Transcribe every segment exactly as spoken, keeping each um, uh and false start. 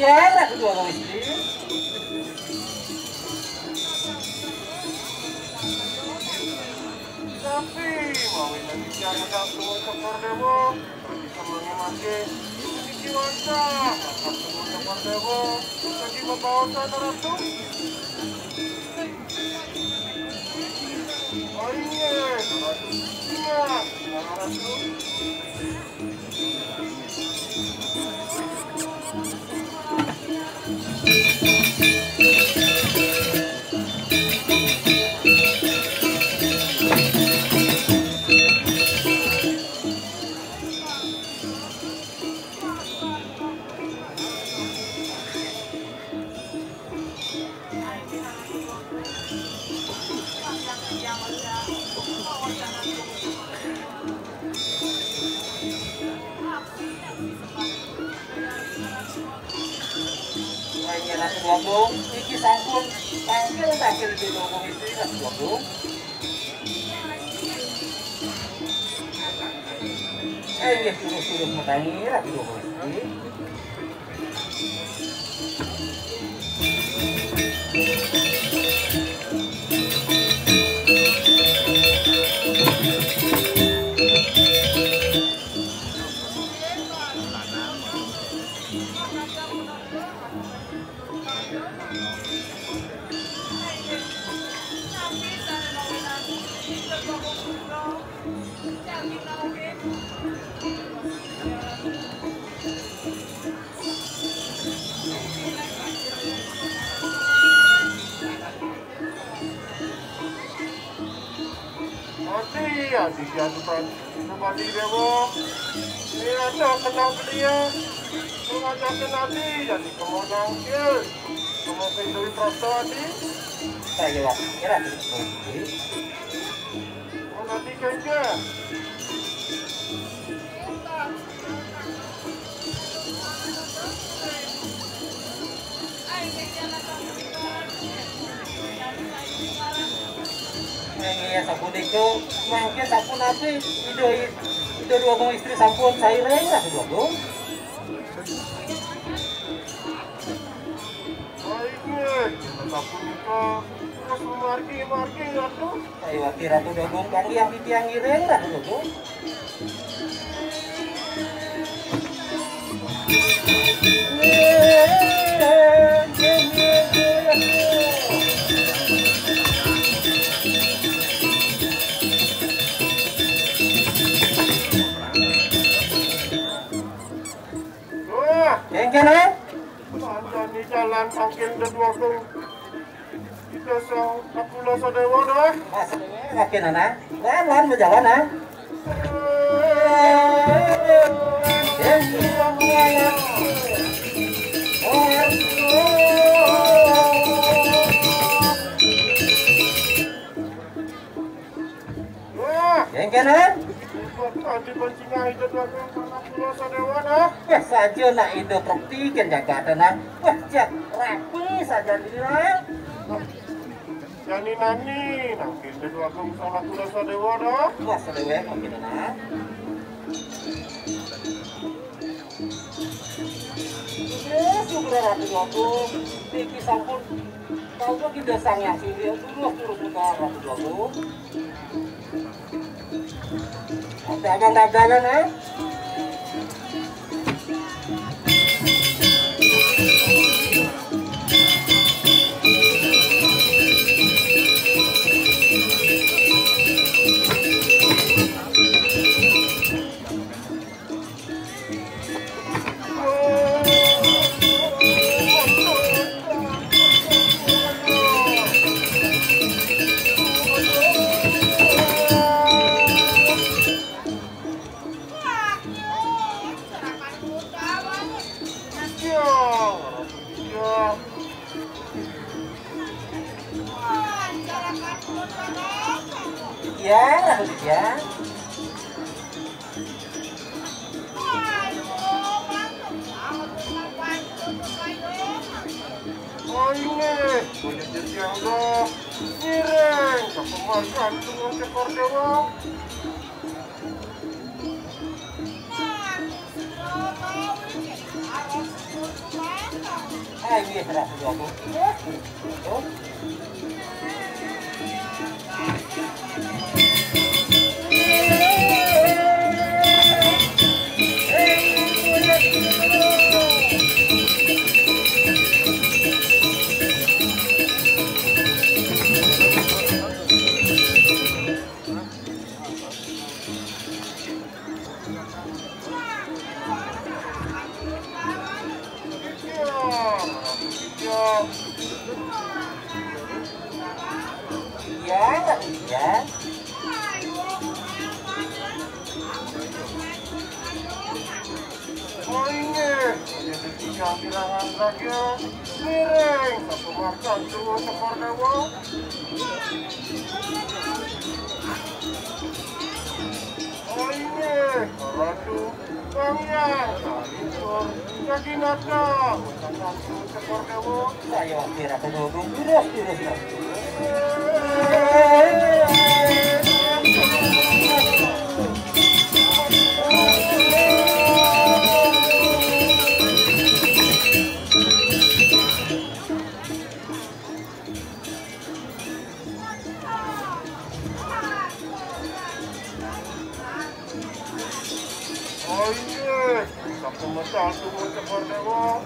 Ratu Déwa Istri. Tapi, mawi nang bicara Ratu Cokor Déwa, bisa mangimake, iki wasa, Ratu Cokor Déwa, jadi bebaosan Ratu. Oh iya, Ratu. Iya, Ratu. Ratu Agung, iki sampun tangkil-tangkil di lorong itu, Ratu Agung. Eh, iya, suruh-suruh matangil, Ratu Agung. Ati, ati, ati, Bupati Déwa. Ini ada kenal beliau. Mengajak kenal dia, jadi kemonang dia. Kemonang duit rasa, ati. Saya, kira. Oh, nanti kerja. Iya, sampun itu, mangkin sampun ati, Ida, Ida Déwa Agung Istri sampun sairing, Ratu Agung. Baik, sampun itu, terus margi, margi, Ratu. Ayo, Ratu Agung, kang yang titiang ngiring, Ratu Agung. Wah, engkene? Panjang jalan saking Ida Déwa Agung. Kita sa-, Ratu Déwa dah. Mas, makin ana. Lan, lan, berjalan, ah. Wah. Yang kanan. Adi pancing Ida Déwa Agung, Ratu Déwa dah. Wah, saja nak Ida praktikan jagatan, ah. Wah, cak rapi saja ni, ah. Jani nani, nangkin Ida Déwa Agung, Ratu Déwa dah. Wah, sadéwék, nangkin, ah. Inggih, Ratu Déwa Agung, niki sampun tau kita Sang Hyang Surya, terus, terus mutar, Ratu Déwa Agung. Dagang-dagangan, eh? Ya, ya. Oh, ini. Punya jadi yang dah. Ngiring, ke pemarian dengan Cokor Déwa. Iya, terasa jatuh. Iya. Tuh. Iya, iya. Oh, inggih, yen dadi kang kirangan rakyat, ngiring satu marga Tuhu Sekar Dewa. Oh, inggih, Ratu, Sang Hyang Kalisur, dadi nata, wonten Tuhu Sekar Dewa. Saya wakil Ratu Dodo, terus, terus, terus. Oh, inggih, sampun medal Tuhu Sekar Dewa.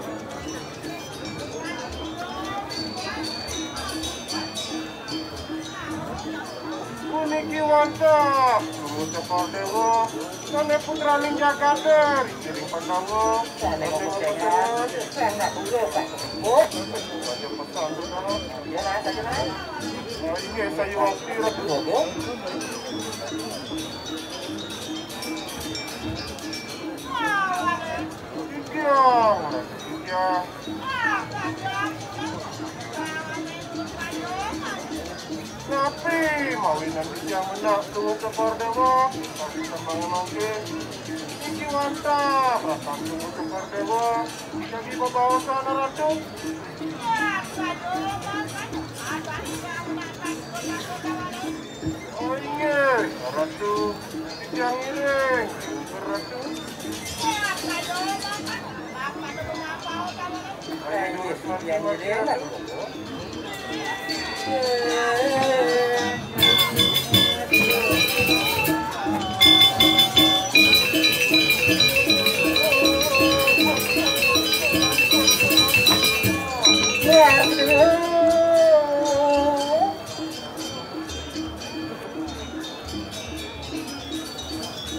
Puniki wantah Tuhu Sekar Dewa, sané putraning jagaté, ring Pandawa. Sané ngomong dengan, saya nggak boleh, Pak. Oh, banyak pesan, Saudara. Ya, nah, saya naik. Oh, inggih, saya wakil. Iya, iya. Inggih, inggih. Napi mawinan titiang menak Tuhu Sekar Dewa, tapi sembang mangke. Inggih wantah, rasan Tuhu Sekar Dewa, jagi bebaosan Ratu. Oh, inggih, Ratu. Titiang ngiring, Ratu. Ayo, titiang ngiring, Ratu.